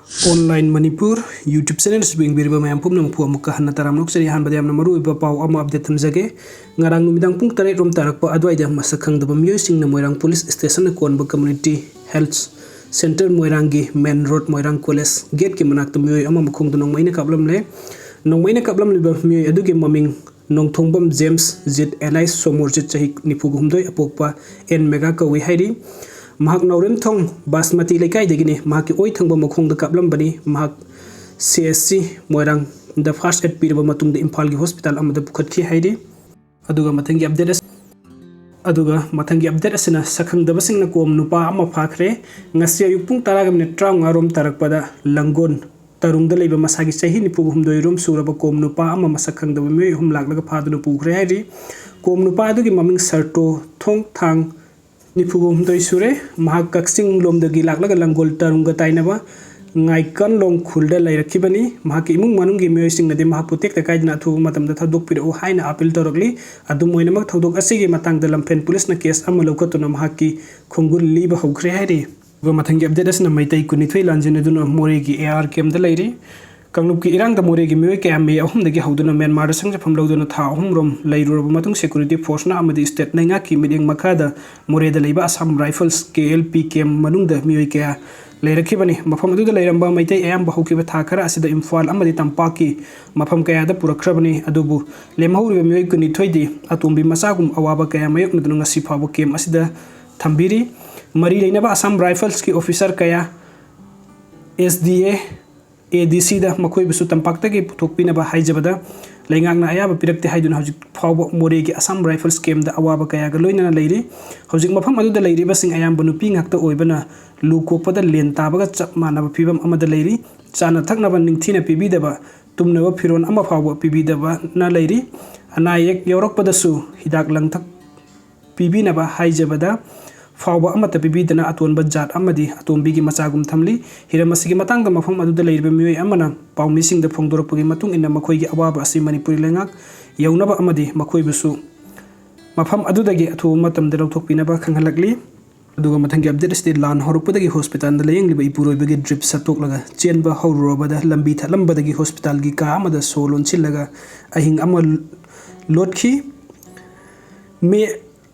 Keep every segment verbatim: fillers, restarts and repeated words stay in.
Online Manipur YouTube channel ꯑꯁꯤꯕꯨ ꯌꯦꯡꯕꯤꯔꯤꯕ ꯃꯌꯥꯝ ꯄꯨꯝꯅꯃꯛꯄꯨ ꯑꯃꯨꯛꯀ ꯍꯟꯅ ꯇꯔꯥꯝꯅ ꯑꯣꯛꯆꯔꯤ꯫ ꯑꯍꯥꯟꯕꯗ ꯌꯥꯝꯅ ꯃꯔꯨꯑꯣꯏꯕ ꯄꯥꯎ ꯑꯃ update ꯊꯝꯖꯒꯦ꯫ ꯉꯔꯥꯡ ꯅꯨꯃꯤꯗꯥꯡ ꯄꯨꯡ ꯇꯔꯦꯠ ꯔꯣꯝ ꯇꯥꯔꯛꯄ ꯑꯗꯨꯋꯥꯏꯗ ꯃꯁꯛ ꯈꯪꯗꯕ ꯃꯤꯑꯣꯏꯁꯤꯡꯅ ꯃꯣꯏꯔꯥꯡ police station ꯀꯣꯟꯕ community health center ꯃꯣꯏꯔꯥꯡꯒꯤ main road ꯃꯣꯏꯔꯥꯡ college gate ꯀꯤ ꯃꯅꯥꯛꯇ ꯃꯤꯑꯣꯏ ꯑꯃ ꯃꯈꯣꯡꯗ ꯅꯣꯡꯃꯩꯅ ꯀꯥꯞꯂꯝꯂꯦ꯫ ꯅꯣꯡꯃꯩꯅ ꯀꯥꯞꯂꯝꯂꯤꯕ ꯃꯤꯑꯣꯏ ꯑꯗꯨꯒꯤ ꯃꯃꯤꯡ ꯅꯣꯡꯊꯣꯡꯕꯝ ꯖꯦꯝꯁ ꯖꯤꯠ alias ꯁꯣꯃꯣꯔꯖꯤꯠ, ꯆꯍꯤ ꯅꯤꯐꯨꯒ ꯍꯨꯝꯗꯣꯏ, ꯑꯄꯣꯛꯄ ꯑꯦꯟ ꯃꯦꯒꯥ ꯀꯧꯏ ꯍꯥꯏꯔꯤ꯫ ꯃꯍꯥꯛ ꯅꯥꯎꯔꯦꯝꯊꯣꯡ ꯕꯥꯁꯃꯇꯤ ꯂꯩꯀꯥꯏꯗꯒꯤꯅꯤ꯫ ꯃꯍꯥꯛꯀꯤ ꯑꯣꯏ ꯊꯪꯕ ꯃꯈꯣꯡꯗ ꯀꯥꯞꯂꯝꯕꯅꯤ꯫ ꯃꯍꯥꯛ C H C ꯃꯣꯏꯔꯥꯡꯗ first aid ꯄꯤꯔꯕ ꯃꯇꯨꯡꯗ ꯏꯝꯐꯥꯜꯒꯤ hospital ꯑꯃꯗ ꯄꯨꯈꯠꯈꯤ ꯍꯥꯏꯔꯤ꯫ ꯑꯗꯨꯒ ꯃꯊꯪꯒꯤ update ꯑꯁ-, ꯑꯗꯨꯒ ꯃꯊꯪꯒꯤ update ꯑꯁꯤꯅ ꯁꯛꯈꯪꯗꯕꯁꯤꯡꯅ ꯀꯣꯝ ꯅꯨꯄꯥ ꯑꯃ ꯐꯥꯈ꯭ꯔꯦ꯫ ꯉꯁꯤ ꯑꯌꯨꯛ ꯄꯨꯡ ꯇꯔꯥꯒ ꯃꯤꯅꯤꯠ ꯇꯔꯥꯃꯉꯥ ꯔꯣꯝ ꯇꯥꯔꯛꯄꯗ ꯂꯪꯒꯣꯜ ꯇꯔꯨꯡꯗ ꯂꯩꯕ ꯃꯁꯥꯒꯤ ꯆꯍꯤ ꯅꯤꯐꯨꯒ ꯍꯨꯝꯗꯣꯏ ꯔꯣꯝ ꯁꯨꯔꯕ ꯀꯣꯝ ꯅꯨꯄꯥ ꯑꯃ ꯃꯁꯛ ꯈꯪꯗꯕ ꯃꯤꯑꯣꯏ ꯑꯍꯨꯝ ꯂꯥꯛꯂꯒ ꯐꯥꯗꯨꯅ ꯄꯨꯈ꯭ꯔꯦ ꯍꯥꯏꯔꯤ꯫ ꯀꯣꯝ ꯅꯨꯄꯥ ꯑꯗꯨꯒꯤ ꯃꯃꯤꯡ ꯁꯔꯇꯣ ꯊꯣꯡꯊꯥꯡ, ꯅꯤꯐꯨꯒ ꯍꯨꯝꯗꯣꯏ ꯁꯨꯔꯦ꯫ ꯃꯍꯥꯛ ꯀꯛꯆꯤꯡ ꯂꯣꯝꯗꯒꯤ ꯂꯥꯛꯂꯒ ꯂꯪꯒꯣꯜ ꯇꯔꯨꯡꯒ ꯇꯥꯏꯅꯕ ꯉꯥꯏꯀꯟꯂꯣꯡ ꯈꯨꯜꯗ ꯂꯩꯔꯛꯈꯤꯕꯅꯤ꯫ ꯃꯍꯥꯛꯀꯤ ꯏꯃꯨꯡ ꯃꯅꯨꯡꯒꯤ ꯃꯤꯑꯣꯏꯁꯤꯡꯅꯗꯤ ꯃꯍꯥꯛꯄꯨ ꯇꯦꯛꯇ ꯀꯥꯏꯗꯅ ꯑꯊꯨꯕ ꯃꯇꯝꯗ ꯊꯥꯗꯣꯛꯄꯤꯔꯛꯎ ꯍꯥꯏꯅ appeal ꯇꯧꯔꯛꯂꯤ꯫ ꯑꯗꯨꯝ ꯑꯣꯏꯅꯃꯛ, ꯊꯧꯗꯣꯛ ꯑꯁꯤꯒꯤ ꯃꯇꯥꯡꯗ ꯂꯝꯐꯦꯜ police ꯅ case ꯑꯃ ꯂꯧꯈꯠꯇꯨꯅ ꯃꯍꯥꯛꯀꯤ ꯈꯣꯡꯒꯨꯜ ꯂꯤꯕ ꯍꯧꯈ꯭ꯔꯦ ꯍꯥꯏꯔꯤ꯫ ꯑꯗꯨꯒ ꯃꯊꯪꯒꯤ update ꯑꯁꯤꯅ ꯃꯩꯇꯩ ꯀꯨꯟꯅꯤꯊꯣꯏ ꯂꯥꯟꯖꯦꯟꯅꯗꯨꯅ ꯃꯣꯔꯦꯒꯤ A R camp ꯗ ꯂꯩꯔꯤ꯫ ꯀꯥꯡꯂꯨꯞꯀꯤ ꯏꯔꯥꯡꯗ ꯃꯣꯔꯦꯒꯤ ꯃꯤꯑꯣꯏ ꯀꯌꯥ ꯃꯦ ꯑꯍꯨꯝꯗꯒꯤ ꯍꯧꯗꯨꯅ ꯃ꯭ꯌꯥꯟꯃꯥꯔꯗ ꯁꯪꯖꯐꯝ ꯂꯧꯗꯨꯅ ꯊꯥ ꯑꯍꯨꯝ ꯔꯣꯝ ꯂꯩꯔꯨꯔꯕ ꯃꯇꯨꯡ, security force ꯅ ꯑꯃꯗꯤ state ꯂꯩꯉꯥꯛꯀꯤ ꯃꯤꯠꯌꯦꯡ ꯃꯈꯥꯗ ꯃꯣꯔꯦꯗ ꯂꯩꯕ Assam Rifles, K L P camp ꯃꯅꯨꯡꯗ ꯃꯤꯑꯣꯏ ꯀꯌꯥ ꯂꯩꯔꯛꯈꯤꯕꯅꯤ꯫ ꯃꯐꯝ ꯑꯗꯨꯗ ꯂꯩꯔꯝꯕ ꯃꯩꯇꯩ ꯑꯌꯥꯝꯕ ꯍꯧꯈꯤꯕ ꯊꯥ ꯈꯔ ꯑꯁꯤꯗ ꯏꯝꯐꯥꯜ ꯑꯃꯗꯤ ꯇꯝꯄꯥꯛꯀꯤ ꯃꯐꯝ ꯀꯌꯥꯗ ꯄꯨꯔꯛꯈ꯭ꯔꯕꯅꯤ꯫ ꯑꯗꯨꯕꯨ ꯂꯦꯝꯍꯧꯔꯤꯕ ꯃꯤꯑꯣꯏ ꯀꯨꯟꯅꯤꯊꯣꯏꯗꯤ ꯑꯇꯣꯝꯕꯤ ꯃꯆꯥꯒꯨꯝ ꯑꯋꯥꯕ ꯀꯌꯥ ꯃꯥꯌꯣꯛꯅꯗꯨꯅ ꯉꯁꯤ ꯐꯥꯎꯕ camp ꯑꯁꯤꯗ ꯊꯝꯕꯤꯔꯤ꯫ ꯃꯔꯤ ꯂꯩꯅꯕ Assam Rifles ꯀꯤ officer ꯀꯌꯥ S D A, A D C ꯗ ꯃꯈꯣꯏꯕꯨꯁꯨ ꯇꯝꯄꯥꯛꯇꯒꯤ ꯄꯨꯊꯣꯛꯄꯤꯅꯕ ꯍꯥꯏꯖꯕꯗ, ꯂꯩꯉꯥꯛꯅ ꯑꯌꯥꯕ ꯄꯤꯔꯛꯇꯦ ꯍꯥꯏꯗꯨꯅ ꯍꯧꯖꯤꯛ ꯐꯥꯎꯕ ꯃꯣꯔꯦꯒꯤ Assam Rifles camp ꯗ ꯑꯋꯥꯕ ꯀꯌꯥꯒ ꯂꯣꯏꯅꯅ ꯂꯩꯔꯤ꯫ ꯍꯧꯖꯤꯛ ꯃꯐꯝ ꯑꯗꯨꯗ ꯂꯩꯔꯤꯕꯁꯤꯡ ꯑꯌꯥꯝꯕ ꯅꯨꯄꯤ ꯉꯥꯛꯇ ꯑꯣꯏꯕꯅ ꯂꯨ ꯀꯣꯛꯄꯗ ꯂꯦꯟ ꯇꯥꯕꯒ ꯆꯞ ꯃꯥꯟꯅꯕ ꯐꯤꯕꯝ ꯑꯃꯗ ꯂꯩꯔꯤ꯫ ꯆꯥꯅ ꯊꯛꯅꯕ ꯅꯤꯡꯊꯤꯅ ꯄꯤꯕꯤꯗꯕ, ꯇꯨꯝꯅꯕ ꯐꯤꯔꯣꯜ ꯑꯃ ꯐꯥꯎꯕ ꯄꯤꯕꯤꯗꯕꯅ ꯂꯩꯔꯤ꯫ ꯑꯅꯥ ꯑꯌꯦꯛ ꯌꯥꯎꯔꯛꯄꯗꯁꯨ ꯍꯤꯗꯥꯛ ꯂꯥꯡꯊꯛ ꯄꯤꯕꯤꯅꯕ ꯍꯥꯏꯖꯕꯗ ꯐꯥꯎꯕ ꯑꯃꯠꯇ ꯄꯤꯕꯤꯗꯅ ꯑꯇꯣꯟꯕ ꯖꯥꯠ ꯑꯃꯗꯤ ꯑꯇꯣꯝꯕꯤꯒꯤ ꯃꯆꯥꯒꯨꯝ ꯊꯝꯂꯤ꯫ ꯍꯤꯔꯝ ꯑꯁꯤꯒꯤ ꯃꯇꯥꯡꯗ ꯃꯐꯝ ꯑꯗꯨꯗ ꯂꯩꯔꯤꯕ ꯃꯤꯑꯣꯏ ꯑꯃꯅ ꯄꯥꯎꯃꯤꯁꯤꯡꯗ ꯐꯣꯡꯗꯣꯔꯛꯄꯒꯤ ꯃꯇꯨꯡ ꯏꯟꯅ, ꯃꯈꯣꯏꯒꯤ ꯑꯋꯥꯕ ꯑꯁꯤ ꯃꯅꯤꯄꯨꯔꯤ ꯂꯩꯉꯥꯛ ꯌꯧꯅꯕ ꯑꯃꯗꯤ ꯃꯈꯣꯏꯕꯨꯁꯨ ꯃꯐꯝ ꯑꯗꯨꯗꯒꯤ ꯑꯊꯨꯕ ꯃꯇꯝꯗ ꯂꯧꯊꯣꯛꯄꯤꯅꯕ ꯈꯪꯍꯜꯂꯛꯂꯤ꯫ ꯑꯗꯨꯒ ꯃꯊꯪꯒꯤ ꯑꯞꯗꯦꯠ ꯑꯁꯤꯗꯤ ꯂꯥꯟ ꯍꯧꯔꯛꯄꯗꯒꯤ ꯍꯣꯁꯄꯤꯇꯥꯜꯗ ꯂꯥꯌꯦꯡꯂꯤꯕ ꯏꯄꯨꯔꯣꯏꯕꯒꯤ ꯗ꯭ꯔꯤꯞ ꯁꯠꯇꯣꯛꯂꯒ ꯆꯦꯟꯕ ꯍꯧꯔꯨꯔꯕꯗ ꯂꯝꯕꯤ ꯊꯠꯂꯝꯕꯗꯒꯤ ꯍꯣꯁꯄꯤꯇꯥꯜꯒꯤ ꯀꯥ ꯑꯃꯗ ꯁꯣ ꯂꯣꯟꯁꯤꯜꯂꯒ ꯑꯍꯤꯡ ꯑꯃ ꯂꯣꯠꯈꯤ꯫ ꯃꯦ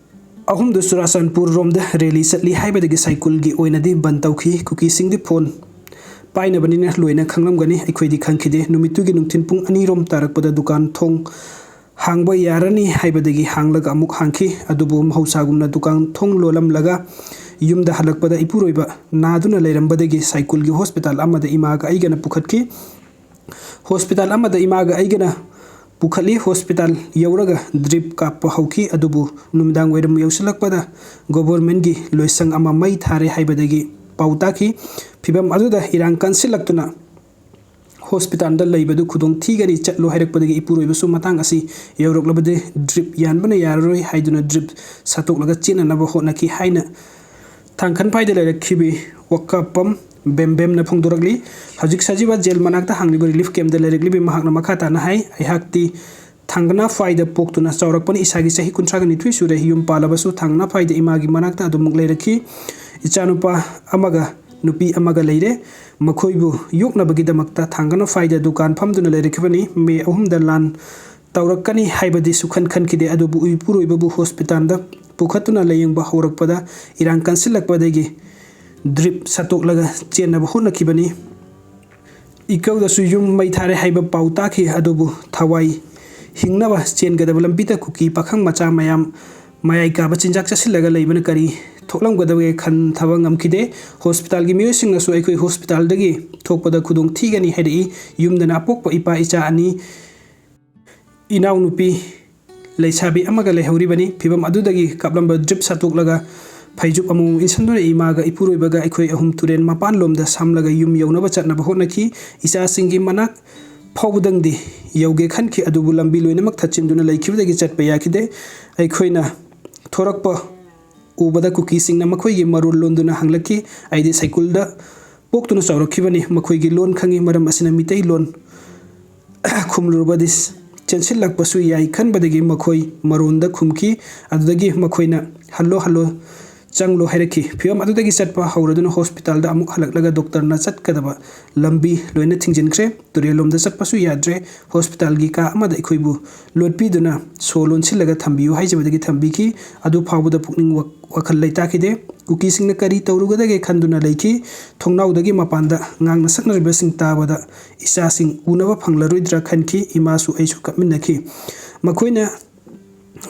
ꯑꯍꯨꯝꯗ ꯆꯨꯔꯥꯆꯥꯟꯄꯨꯔ ꯔꯣꯝꯗ ꯔꯦꯂꯤ ꯆꯠꯂꯤ ꯍꯥꯏꯕꯗꯒꯤ ꯁꯥꯏꯀꯨꯜꯒꯤ ꯑꯣꯏꯅꯗꯤ ꯕꯟ ꯇꯧꯈꯤ꯫ ꯀꯨꯀꯤꯁꯤꯡꯗꯤ ꯐꯣꯟ ꯄꯥꯏꯅꯕꯅꯤꯅ ꯂꯣꯏꯅ ꯈꯪꯂꯝꯒꯅꯤ꯫ ꯑꯩꯈꯣꯏꯗꯤ ꯈꯪꯈꯤꯗꯦ꯫ ꯅꯨꯃꯤꯠꯇꯨꯒꯤ ꯅꯨꯡꯊꯤꯜ ꯄꯨꯡ ꯑꯅꯤ ꯔꯣꯝ ꯇꯥꯔꯛꯄꯗ ꯗꯨꯀꯥꯟ ꯊꯣꯡ ꯍꯥꯡꯕ ꯌꯥꯔꯅꯤ ꯍꯥꯏꯕꯗꯒꯤ ꯍꯥꯡꯂꯒ ꯑꯃꯨꯛ ꯍꯥꯡꯈꯤ꯫ ꯑꯗꯨꯕꯨ ꯃꯍꯧꯁꯥꯒꯨꯝꯅ ꯗꯨꯀꯥꯟ ꯊꯣꯡ ꯂꯣꯜꯂꯝꯂꯒ ꯌꯨꯝꯗ ꯍꯜꯂꯛꯄꯗ ꯏꯄꯨꯔꯣꯏꯕ ꯅꯥꯗꯨꯅ ꯂꯩꯔꯝꯕꯗꯒꯤ ꯁꯥꯏꯀꯨꯜꯒꯤ ꯍꯣꯁꯄꯤꯇꯥꯜ ꯑꯃꯗ ꯏꯃꯥꯒ ꯑꯩꯒꯅ ꯄꯨꯈꯠꯈꯤ꯫ ꯍꯣꯁꯄꯤꯇꯥꯜ ꯑꯃꯗ ꯏꯃꯥꯒ ꯑꯩꯒꯅ ꯄꯨꯈꯠꯂꯤ꯫ ꯍꯣꯁꯄꯤꯇꯥꯜ ꯌꯧꯔꯒ ꯗ꯭ꯔꯤꯞ ꯀꯥꯞꯄ ꯍꯧꯈꯤ꯫ ꯑꯗꯨꯕꯨ ꯅꯨꯃꯤꯗꯥꯡ ꯋꯥꯏꯔꯝ ꯌꯧꯁꯤꯜꯂꯛꯄꯗ ꯒꯣꯚꯔꯃꯦꯟꯒꯤ ꯂꯣꯏꯁꯪ ꯑꯃ ꯃꯩ ꯊꯥꯔꯦ ꯍꯥꯏꯕꯗꯒꯤ ꯄꯥꯎ ꯇꯥꯈꯤ꯫ ꯐꯤꯕꯝ ꯑꯗꯨꯗ ꯏꯔꯥꯡ ꯀꯟꯁꯤꯜꯂꯛꯇꯨꯅ ꯍꯣꯁꯄꯤꯇꯥꯜꯗ ꯂꯩꯕꯗꯨ ꯈꯨꯗꯣꯡ ꯊꯤꯒꯅꯤ, ꯆꯠꯂꯣ ꯍꯥꯏꯔꯛꯄꯗꯒꯤ ꯏꯄꯨꯔꯣꯏꯕꯁꯨ ꯃꯇꯥꯡ ꯑꯁꯤ ꯌꯧꯔꯛꯂꯕꯗꯤ ꯗ꯭ꯔꯤꯞ ꯌꯥꯟꯕꯅ ꯌꯥꯔꯔꯣꯏ ꯍꯥꯏꯗꯨꯅ ꯗ꯭ꯔꯤꯞ ꯁꯠꯇꯣꯛꯂꯒ ꯆꯦꯟꯅꯅꯕ ꯍꯣꯠꯅꯈꯤ ꯍꯥꯏꯅ ꯊꯥꯡꯈꯟꯐꯥꯏꯗ ꯂꯩꯔꯛꯈꯤꯕꯤ ꯋꯥꯀꯥꯄꯝ ꯕꯦꯝꯕꯦꯝꯅ ꯐꯣꯡꯗꯣꯔꯛꯂꯤ꯫ ꯍꯧꯖꯤꯛ ꯁꯖꯤꯋꯥ ꯖꯦꯜ ꯃꯅꯥꯛꯇ ꯍꯥꯡꯂꯤꯕ ꯔꯤꯂꯤꯐ ꯀꯦꯝꯞꯇ ꯂꯩꯔꯛꯂꯤꯕꯤ ꯃꯍꯥꯛꯅ ꯃꯈꯥ ꯇꯥꯅ ꯍꯥꯏ, ꯑꯩꯍꯥꯛꯇꯤ ꯊꯥꯡꯒꯅꯥꯐꯥꯏꯗ ꯄꯣꯛꯇꯨꯅ ꯆꯥꯎꯔꯛꯄꯅ ꯏꯁꯥꯒꯤ ꯆꯍꯤ ꯀꯨꯟꯊ꯭ꯔꯥꯒ ꯅꯤꯊꯣꯏ ꯁꯨꯔꯦ꯫ ꯌꯨꯝ ꯄꯥꯜꯂꯕꯁꯨ ꯊꯥꯡꯒꯅꯥꯐꯥꯏꯗ ꯏꯃꯥꯒꯤ ꯃꯅꯥꯛꯇ ꯑꯗꯨꯃꯛ ꯂꯩꯔꯛꯈꯤ꯫ ꯏꯆꯥꯅꯨꯄꯥ ꯑꯃꯒ ꯅꯨꯄꯤ ꯑꯃꯒ ꯂꯩꯔꯦ꯫ ꯃꯈꯣꯏꯕꯨ ꯌꯣꯛꯅꯕꯒꯤꯗꯃꯛꯇ ꯊꯥꯡꯒꯅꯥꯐꯥꯏꯗ ꯗꯨꯀꯥꯟ ꯐꯝꯗꯨꯅ ꯂꯩꯔꯛꯈꯤꯕꯅꯤ꯫ ꯃꯦ ꯑꯍꯨꯝꯗ ꯂꯥꯟ ꯇꯧꯔꯛꯀꯅꯤ ꯍꯥꯏꯕꯗꯤ ꯁꯨꯈꯟ ꯈꯟꯈꯤꯗꯦ꯫ ꯑꯗꯨꯕꯨ ꯏꯄꯨꯔꯣꯏꯕꯕꯨ ꯍꯣꯁꯄꯤꯇꯥꯜꯗ ꯄꯨꯈꯠꯇꯨꯅ ꯂꯥꯌꯦꯡꯕ ꯍꯧꯔꯛꯄꯗ ꯏꯔꯥꯡ ꯀꯟꯁꯤꯜꯂꯛꯄꯗꯒꯤ ꯗ꯭ꯔꯤꯞ ꯁꯠꯇꯣꯛꯂꯒ ꯆꯦꯟꯅꯕ ꯍꯣꯠꯅꯈꯤꯕꯅꯤ꯫ ꯏꯀꯧꯗꯁꯨ ꯌꯨꯝ ꯃꯩ ꯊꯥꯔꯦ ꯍꯥꯏꯕ ꯄꯥꯎ ꯇꯥꯈꯤ꯫ ꯑꯗꯨꯕꯨ ꯊꯋꯥꯏ ꯍꯤꯡꯅꯕ ꯆꯦꯟꯒꯗꯕ ꯂꯝꯕꯤꯗ ꯀꯨꯀꯤ ꯄꯥꯈꯪ ꯃꯆꯥ ꯃꯌꯥꯝ ꯃꯌꯥꯏ ꯀꯥꯕ ꯆꯤꯟꯖꯥꯛ ꯆꯥꯁꯤꯜꯂꯒ ꯂꯩꯕꯅ ꯀꯔꯤ ꯊꯣꯛꯂꯝꯒꯗꯕꯒꯦ ꯈꯟꯊꯕ ꯉꯝꯈꯤꯗꯦ꯫ ꯍꯣꯁꯄꯤꯇꯥꯜꯒꯤ ꯃꯤꯑꯣꯏꯁꯤꯡꯅꯁꯨ ꯑꯩꯈꯣꯏ ꯍꯣꯁꯄꯤꯇꯥꯜꯗꯒꯤ ꯊꯣꯛꯄꯗ ꯈꯨꯗꯣꯡ ꯊꯤꯒꯅꯤ ꯍꯥꯏꯔꯛꯏ꯫ ꯌꯨꯝꯗꯅ ꯑꯄꯣꯛꯄ ꯏꯄꯥ ꯏꯆꯥ ꯑꯅꯤ, ꯏꯅꯥꯎꯅꯨꯄꯤ ꯂꯩꯁꯥꯕꯤ ꯑꯃꯒ ꯂꯩꯍꯧꯔꯤꯕꯅꯤ꯫ ꯐꯤꯚꯝ ꯑꯗꯨꯗꯒꯤ ꯀꯥꯞꯂꯝꯕ ꯗ꯭ꯔꯤꯞ ꯁꯠꯇꯣꯛꯂꯒ ꯐꯩꯖꯨꯞ ꯑꯃꯃꯝ ꯏꯟꯁꯤꯟꯗꯨꯅ ꯏꯃꯥꯒ ꯏꯄꯨꯔꯣꯏꯕꯒ ꯑꯩꯈꯣꯏ ꯑꯍꯨꯝ ꯇꯨꯔꯦꯟ ꯃꯄꯥꯟꯂꯣꯝꯗ ꯁꯝꯂꯒ ꯌꯨꯝ ꯌꯧꯅꯕ ꯆꯠꯅꯕ ꯍꯣꯠꯅꯈꯤ꯫ ꯏꯆꯥꯁꯤꯡꯒꯤ ꯃꯅꯥꯛ ꯐꯥꯎꯕꯗꯪꯗꯤ ꯌꯧꯒꯦ ꯈꯟꯈꯤ, ꯑꯗꯨꯕꯨ ꯂꯝꯕꯤ ꯂꯣꯏꯅꯃꯛ ꯊꯠꯆꯤꯟꯗꯨꯅ ꯂꯩꯈꯤꯕꯗꯒꯤ ꯆꯠꯄ ꯌꯥꯈꯤꯗꯦ꯫ ꯑꯩꯈꯣꯏꯅ ꯊꯣꯔꯛꯄ ꯎꯕꯗ ꯀꯨꯀꯤꯁꯤꯡꯅ ꯃꯈꯣꯏꯒꯤ ꯃꯔꯣꯜ ꯂꯣꯟꯗꯨꯅ ꯍꯪꯂꯛꯈꯤ꯫ ꯑꯩꯗꯤ ꯁꯥꯏꯀꯨꯜꯗ ꯄꯣꯛꯇꯨꯅ ꯆꯥꯎꯔꯛꯈꯤꯕꯅꯤ, ꯃꯈꯣꯏꯒꯤ ꯂꯣꯟ ꯈꯪꯏ, ꯃꯔꯝ ꯑꯁꯤꯅ ꯃꯤꯇꯩꯂꯣꯟ ꯈꯨꯝꯂꯨꯔꯕꯗꯤ ꯆꯦꯟꯁꯤꯜꯂꯛꯄꯁꯨ ꯌꯥꯏ ꯈꯟꯕꯗꯒꯤ ꯃꯈꯣꯏ ꯃꯔꯣꯟꯗ ꯈꯨꯝꯈꯤ꯫ ꯑꯗꯨꯗꯒꯤ ꯃꯈꯣꯏꯅ "ꯍꯜꯂꯣ, ꯍꯜꯂꯣ, ꯆꯪꯂꯣ ꯍꯥꯏꯔꯛꯈꯤ꯫ ꯐꯤꯚꯝ ꯑꯗꯨꯗꯒꯤ ꯆꯠꯄ ꯍꯧꯔꯗꯨꯅ ꯍꯣꯁꯄꯤꯇꯥꯜꯗ ꯑꯃꯨꯛ ꯍꯜꯂꯛꯂꯒ ꯗꯣꯛꯇꯔꯅ ꯆꯠꯀꯗꯕ ꯂꯝꯕꯤ ꯂꯣꯏꯅ ꯊꯤꯡꯖꯤꯟꯈ꯭ꯔꯦ꯫ ꯇꯨꯔꯦꯜꯂꯣꯝꯗ ꯆꯠꯄꯁꯨ ꯌꯥꯗ꯭ꯔꯦ꯫ ꯍꯣꯁꯄꯤꯇꯥꯜꯒꯤ ꯀꯥ ꯑꯃꯗ ꯑꯩꯈꯣꯏꯕꯨ ꯂꯣꯠꯄꯤꯗꯨꯅ ꯁꯣ ꯂꯣꯟꯁꯤꯜꯂꯒ ꯊꯝꯕꯤꯌꯨ ꯍꯥꯏꯖꯕꯗꯒꯤ ꯊꯝꯕꯤꯈꯤ꯫ ꯑꯗꯨ ꯐꯥꯎꯕꯗ ꯄꯨꯛꯅꯤꯡ ꯋꯥ-, ꯋꯥꯈꯜ ꯂꯩꯇꯥꯈꯤꯗꯦ꯫ ꯀꯨꯀꯤꯁꯤꯡꯅ ꯀꯔꯤ ꯇꯧꯔꯨꯒꯗꯒꯦ ꯈꯟꯗꯨꯅ ꯂꯩꯈꯤ꯫ ꯊꯣꯡꯅꯥꯎꯗꯒꯤ ꯃꯄꯥꯟꯗ ꯉꯥꯡꯅ ꯁꯛꯅꯔꯤꯕꯁꯤꯡ ꯇꯥꯕꯗ ꯏꯆꯥꯁꯤꯡ ꯎꯅꯕ ꯐꯪꯂꯔꯣꯏꯗ꯭ꯔꯥ ꯈꯟꯈꯤ꯫ ꯏꯃꯥꯁꯨ ꯑꯩꯁꯨ ꯀꯞꯃꯤꯟꯅꯈꯤ꯫ ꯃꯈꯣꯏꯅ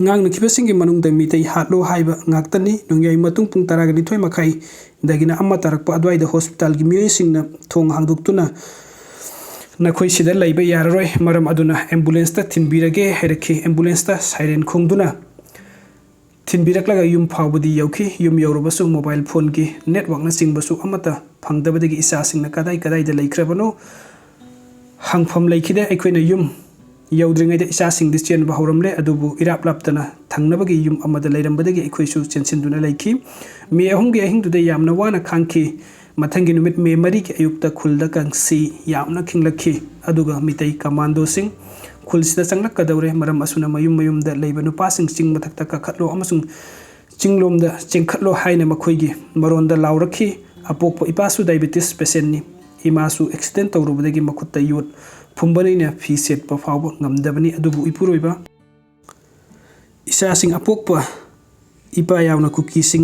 ꯉꯥꯡꯅꯈꯤꯕꯁꯤꯡꯒꯤ ꯃꯅꯨꯡꯗ ꯃꯤꯇꯩ ꯍꯥꯠꯂꯣ ꯍꯥꯏꯕ ꯉꯥꯛꯇꯅꯤ꯫ ꯅꯣꯡꯌꯥꯏ ꯃꯇꯨꯡ ꯄꯨꯡ ꯇꯔꯥꯒ ꯅꯤꯊꯣꯏ ꯃꯈꯥꯏꯗꯒꯤꯅ ꯑꯃ ꯇꯥꯔꯛꯄ ꯑꯗꯨꯋꯥꯏꯗ ꯍꯣꯁꯄꯤꯇꯥꯜꯒꯤ ꯃꯤꯑꯣꯏꯁꯤꯡꯅ ꯊꯣꯡ ꯍꯥꯡꯗꯣꯛꯇꯨꯅ "ꯅꯈꯣꯏ ꯁꯤꯗ ꯂꯩꯕ ꯌꯥꯔꯔꯣꯏ, ꯃꯔꯝ ꯑꯗꯨꯅ ꯑꯦꯝꯕꯨꯂꯦꯟꯁꯇ ꯊꯤꯟꯕꯤꯔꯒꯦ" ꯍꯥꯏꯔꯛꯈꯤ꯫ ꯑꯦꯝꯕꯨꯂꯦꯟꯁꯇ ꯁꯥꯏꯔꯦꯟ ꯈꯣꯡꯗꯨꯅ ꯊꯤꯟꯕꯤꯔꯛꯂꯒ ꯌꯨꯝ ꯐꯥꯎꯕꯗꯤ ꯌꯧꯈꯤ꯫ ꯌꯨꯝ ꯌꯧꯔꯕꯁꯨ ꯃꯣꯕꯥꯏꯜ ꯐꯣꯟꯒꯤ ꯅꯦꯠꯋꯥꯛꯅꯆꯤꯡꯕꯁꯨ ꯑꯃꯠꯇ ꯐꯪꯗꯕꯗꯒꯤ ꯏꯆꯥꯁꯤꯡꯅ ꯀꯗꯥꯏ ꯀꯗꯥꯏꯗ ꯂꯩꯈ꯭ꯔꯕꯅꯣ ꯍꯪꯐꯝ ꯂꯩꯈꯤꯗꯦ꯫ ꯑꯩꯈꯣꯏꯅ ꯌꯨꯝ ꯌꯧꯗ꯭ꯔꯤꯉꯩꯗ ꯏꯆꯥꯁꯤꯡꯗꯤ ꯆꯦꯟꯕ ꯍꯧꯔꯝꯂꯦ, ꯑꯗꯨꯕꯨ ꯏꯔꯥꯞ ꯂꯥꯞꯇꯅ ꯊꯪꯅꯕꯒꯤ ꯌꯨꯝ ꯑꯃꯗ ꯂꯩꯔꯝꯕꯗꯒꯤ ꯑꯩꯈꯣꯏꯁꯨ ꯆꯦꯟꯁꯤꯟꯗꯨꯅ ꯂꯩꯈꯤ꯫ ꯃꯦ ꯑꯍꯨꯝꯒꯤ ꯑꯍꯤꯡꯗꯨꯗ ꯌꯥꯝꯅ ꯋꯥꯅ ꯈꯥꯡꯈꯤ꯫ ꯃꯊꯪꯒꯤ ꯅꯨꯃꯤꯠ ꯃꯦ ꯃꯔꯤꯒꯤ ꯑꯌꯨꯛꯇ ꯈꯨꯜꯗ ꯀꯥꯡꯁꯤ ꯌꯥꯝꯅ ꯈꯤꯡꯂꯛꯈꯤ, ꯑꯗꯨꯒ ꯃꯤꯇꯩ ꯀꯃꯥꯟꯗꯣꯁꯤꯡ ꯈꯨꯜꯁꯤꯗ ꯆꯪꯂꯛꯀꯗꯧꯔꯦ, ꯃꯔꯝ ꯑꯁꯨꯅ ꯃꯌꯨꯝ ꯃꯌꯨꯝꯗ ꯂꯩꯕ ꯅꯨꯄꯥꯁꯤꯡ ꯆꯤꯡ ꯃꯊꯛꯇ ꯀꯥꯈꯠꯂꯣ ꯑꯃꯁꯨꯡ ꯆꯤꯡꯂꯣꯝꯗ ꯆꯦꯟꯈꯠꯂꯣ ꯍꯥꯏꯅ ꯃꯈꯣꯏꯒꯤ ꯃꯔꯣꯟꯗ ꯂꯥꯎꯔꯛꯈꯤ꯫ ꯑꯄꯣꯛꯄ ꯏꯄꯥꯁꯨ ꯗꯥꯏꯕꯦꯇꯤꯁ ꯄꯦꯁꯦꯟꯅꯤ, ꯏꯃꯥꯁꯨ ꯑꯦꯛꯁꯤꯗꯦꯟ ꯇꯧꯔꯨꯕꯗꯒꯤ ꯃꯈꯨꯠꯇ ꯌꯣꯠ ꯐꯨꯝꯕꯅꯤꯅ ꯐꯤ ꯁꯦꯠꯄ ꯐꯥꯎꯕ ꯉꯝꯗꯕꯅꯤ꯫ ꯑꯗꯨꯕꯨ ꯏꯄꯨꯔꯣꯏꯕ, ꯏꯆꯥꯁꯤꯡ ꯑꯄꯣꯛꯄ ꯏꯄꯥ ꯌꯥꯎꯅ ꯀꯨꯀꯤꯁꯤꯡ